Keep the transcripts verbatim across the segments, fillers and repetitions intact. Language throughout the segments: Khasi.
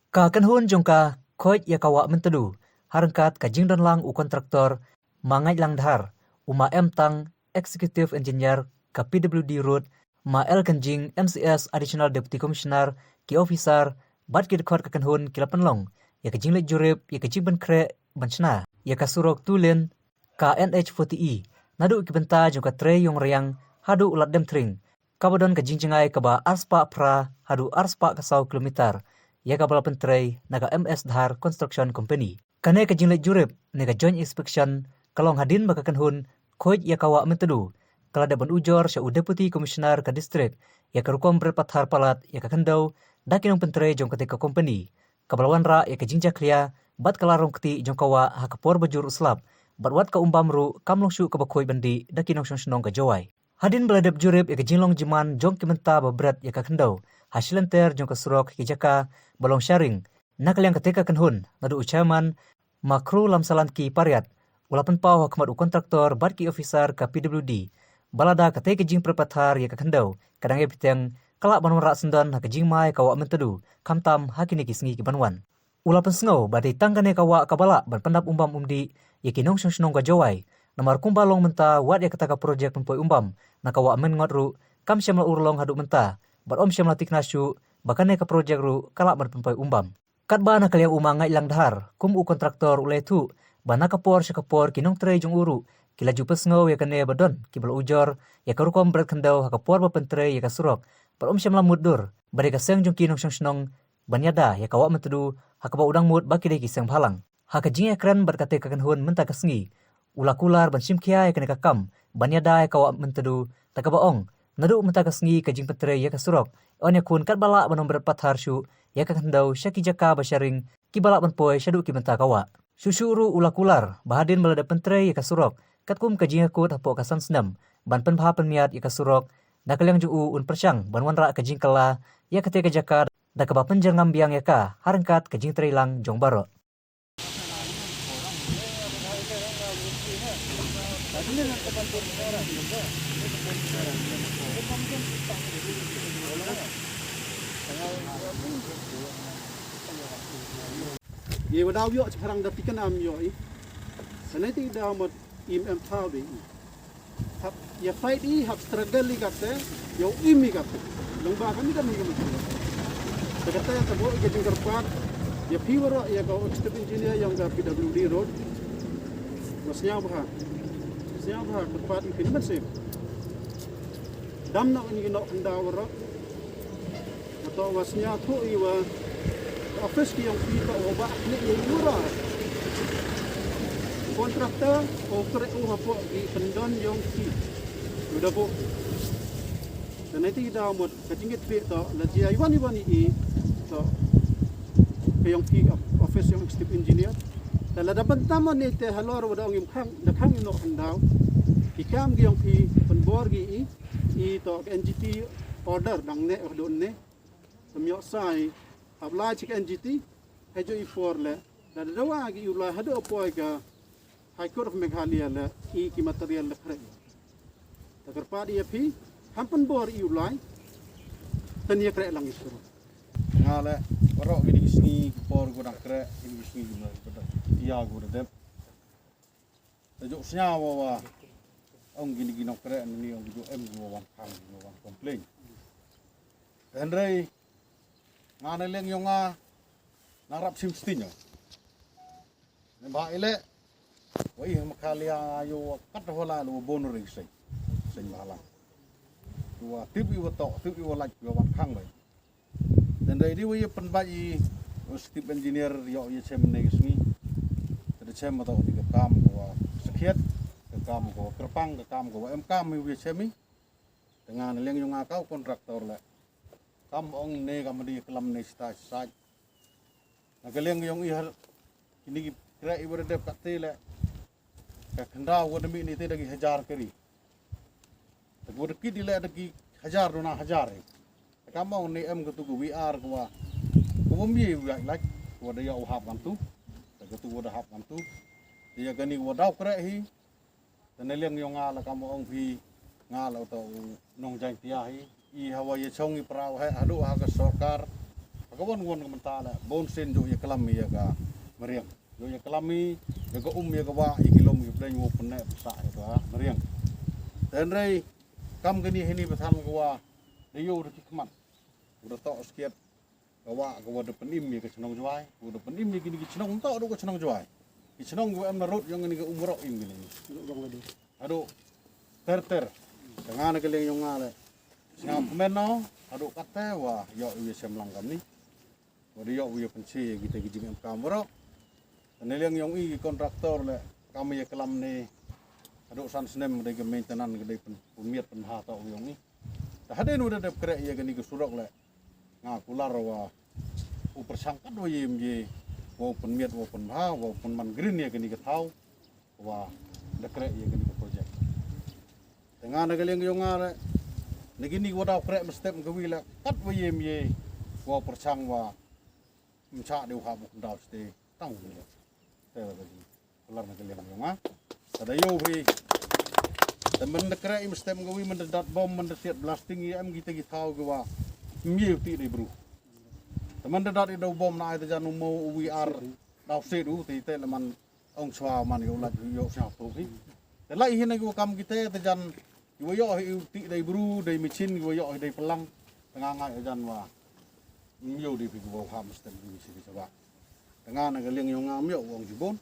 Ka kynhun jong ka Khoit ïa ka Wah Myntdu, ha ryngkat ka jingdon lang u kontraktor Ma Ngaitlang Dhar, u Ma M Tang, Executive Engineer ka P W D Road, Ma L Kynjing, M C S, Additional Deputy Commissioner, ki officer bad ki dkhot ka kynhun ki la pynlong ïa ka jingleit jurip ïa ka jingpynkhreh ban shna ïa ka surok tulin, ka N H forty E, naduh ki bynta jong ka Treiong Riang haduh Ladrymthring, kaba don ka jingjngai kaba arspah phra haduh arspah ka saw kilometer, ïa kaba la pyntrei na ka M S Dhar Construction Company. Kane ka jingleit jurip ne ka joint inspection ka long hadien ba ka kynhun Khoit ïa ka Wah Myntdu ka la dep ban ujor sha u Deputy Commissioner ka district ïa ka rukom bret pathar palat ïa ka khyndew da ki nongpyntrei jong katei ka company, kaba la wanrah ïa ka jingjakhlia bad ka la rong kti jong ka wah ha ka por ba jur u slap, bad wat ka umbam ruh kam long shuh kaba khuid ban dih da ki nongshong shnong ka Jowai. Hadien ba la dep jurip ïa ka jinglong jingman jong ki bynta ba bret ïa ka khyndew ha shilynter jong ka surok ha ki jaka ba long sharing, na ka liang katei ka kynhun naduh u chairman Ma Kru Lamsalan ki Pariat, u la pynpaw ha khmat u kontraktor bad ki officer ka P W D ba lada katei ka jingbret pathar ïa ka khyndew ka dang ïa bteng, ka lah ban wanrah syndon ha ka jingma ïa ka Wah Myntdu, khamtam ha kine ki sngi ki ban wan. U la pynsngew ba dei tang kane ka wah kaba lah ban pyndap umbam umdih ïa ki nongshong shnong ka Jowai, namar kumba long mynta wat ïa kata ka projek pynpoi umbam na ka Wah Mynngot ruh kam shym la urlong haduh mynta, bad ym shym la tikna shuh ba kane ka projek ruh ka lah ban pynpoi umbam. Katba na ka liang u Ma Ngaitlang Dhar, kum u kontraktor u la ïathuh ba na ka por sha ka por ki nongtrei jong u ruh ki la ju pynsngew ïa kane ba don kiba la ujor ïa ka rukom bret khyndew ha ka por ba pyntrei ïa ka surok, bad ym shym la mutdur ba dei ka seng jong ki nongshong shnong ban ïada ïa ka Wah Myntdu, ha kaba u dang mut ba ki dei ki seng bhalang. Ha ka jingïakren bad katei ka kynhun mynta ka sngi, u la kular ban shim khia ïa kane ka kam ban ïada ïa ka Wah Myntdu, da kaba ong, naduh mynta ka sngi ka jingpyntrei ïa ka surok yn ïakhun katba lah ban ym bret pathar shuh ïa ka khyndew sha ki jaka ba sharing kiba lah ban poi shaduh ki bynta ka wah. Shuh shuh ruh u la kular ba hadien ba la dep pyntrei ïa ka surok, katkum ka jingïakut hapoh ka san snem ban pynbha pynmiat ïa ka surok, na ka liang jong u un pyrshang ban wanrah ka jingkylla ïa katei ka jaka da kaba pynjyrngam biang ïa ka ha ryngkat ka jingtrei lang jong baroh. Ïa wa daw ïoh cha pharang da tikan am ïoh i. Sa ne ti daw mot im em thaw de i. Hap ïa fight i, hap struggle i kate, ïa u im i kate. Long ba kami kami kami. Sa kate ta bo i ka jingkyrpad ïa phi waroh ïa ka executive engineer ïa ka P W D road. Wa sñiaw bha. Sñiaw bha kyrpad i phi ni ban sim. Dam na ini ki nok khyndaw waroh. Kato wa sñiawthuh i wa ka office ki yong phi to wa bah ne i wa ra. Contractor o kre u hapoh ki kyndon yong phi. Udah bu. Dan nanti kita mut ka jingit phi to la jia i wan i wan i to ka yong phi, office yong executive engineer. Dan la da ban tam ne te halor wa da ong im khang, da khang im nok khyndaw. Ki kam ki yong phi pynbor ki i. I to ka N G T order dang ne, oh, don ne. Sam ïoh sai hap lai chi ka N G T. Hei jo i por le da da dawa ki u lai hadu poi ka High Court of Meghalaya le i ki material le khreh. Ta kyrpad ïa phi ham pynbor i u lai. Tan ïa khreh lang i sur. Nga le waroh kini ki sngi ki por ko dang khreh, kini ki sngi ki mar ko dang ïa ko dang dep. Te ju sñiaw wa, wa ong kini ki nongkreh ni, ong ki ju em ki wa wan khang, ki wa wan complain. Hynrei nga ne leng yong nga, nga rap sim sting. Ne ba ile wa i Meghalaya yo kat wa la lo bon ring sei. Sei ba la. Wa tip i wa to, tip i wa laj, wa wan khang bai. Te dei di wa ïa pynbait i u executive engineer ïoh ïa chem ne ka sngi. Te da chem ma to ni ka kam ko wa sakhiat, ka kam ko wa kyrpang, ka kam ko wa em kam i wa ïa chem i. Te nga ne leng yong nga ka u contractor le. Kam ong ne kam di klam ne sita sait. Na ka leng yong i har kini ki kreh i wa da dep kate le. Ka khyndaw wa da mi ni te da ki hajar kari. Te ko da ki di le da ki hajar dona hajar hi. Te kam ong ne em katu ko V R ko wa. Ko wa mi wa laj ko wa da ïa u hap kan tu. Te katu ko wa da hap kan tu. Te ïa kani ko wa daw kreh hi. Te ne leng yong nga la kam ong phi nga la to u nong Jaiñtia hi. I hawa ïa chong i praw he hadu ha ka sorkar. Ha Ka wan wan ka mynta la bun sien ju ïa klam ïa ka mariang. Ju ïa klam ïa ka um ïa ka wah ïa ki lum ïa pdeng u pyneh psa ïa ka mariang. Te hynrei kam kani hini ba than ka wah da ïoh da ki khmat. U da toh skiat ka wah ka wah da pynim ïa ka chnong Jwai. U da pynim ïa kini ki chnong toh da ka chnong Jwai. Ki chnong ki wah em na rut ïong kini ka um roh im kini. Haduh ter ter. Ka nga na ka liang ïong nga le. Sngap kmen no haduh kate wah ïoh ïa sem lang kam ni. Wa da ïoh ïa pynsi ïa kita ki jingem kam baroh. Tane liang ïong i ki kontraktor le kam ïa klam ne haduh san snem dei ka maintenance ka dei pynmiat pynha to ïong i. Ta hadien wa da dep kreh ïa kani ka surok le nga kular wa u pyrshang kat wa ïem ye wa u pynmiat wa pynha wa pynman green ïa kani ka thaw. Wa da kreh ïa kani ka project. Te nga na ka liang ïong nga le na kini wa daw kreh mynstep ka wi le kat wa ïem ye wa pyrshang wa mcha de u hap u daw ste tang wi le. Te la ka jing kular na ka liang ïong nga. Te da ïoh hi te man da kreh mynstep ka wi man da dat bom man da siat blasting ïa em kita ki thaw ki wa mye ti de bru. Te man da dat i daw bom na ai te jan u mo u wi ar daw se du te te le man ong chwa man ïoh lait ïoh sha pru hi. Te lai hi na ki wa kam kite te jan ki wa ïoh hi ti dei bru dei machine ki wa ïoh hi dei plang. Te nga ngai jan wa ym ïoh di phi ki wa ham stem ki si ki sawa. Te nga na ka liang ïong nga ym ïoh ong jibon.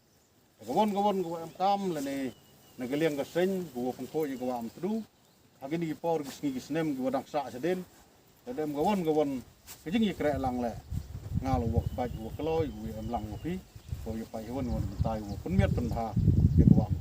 Te ka won ka won ka wa em kam lane na ka liang ka seng ka wa pengko ïa ka wa am tdu. Ha kini ki por ki sngi ki snem ki wa dang sah shadien. Te dem ka won ka won ka jingïakreh lang le nga la wok bait wa kloi wa em lang wa phi. Ko ïa pai won won myntai wa pynmiat pynbha ïa ka wa am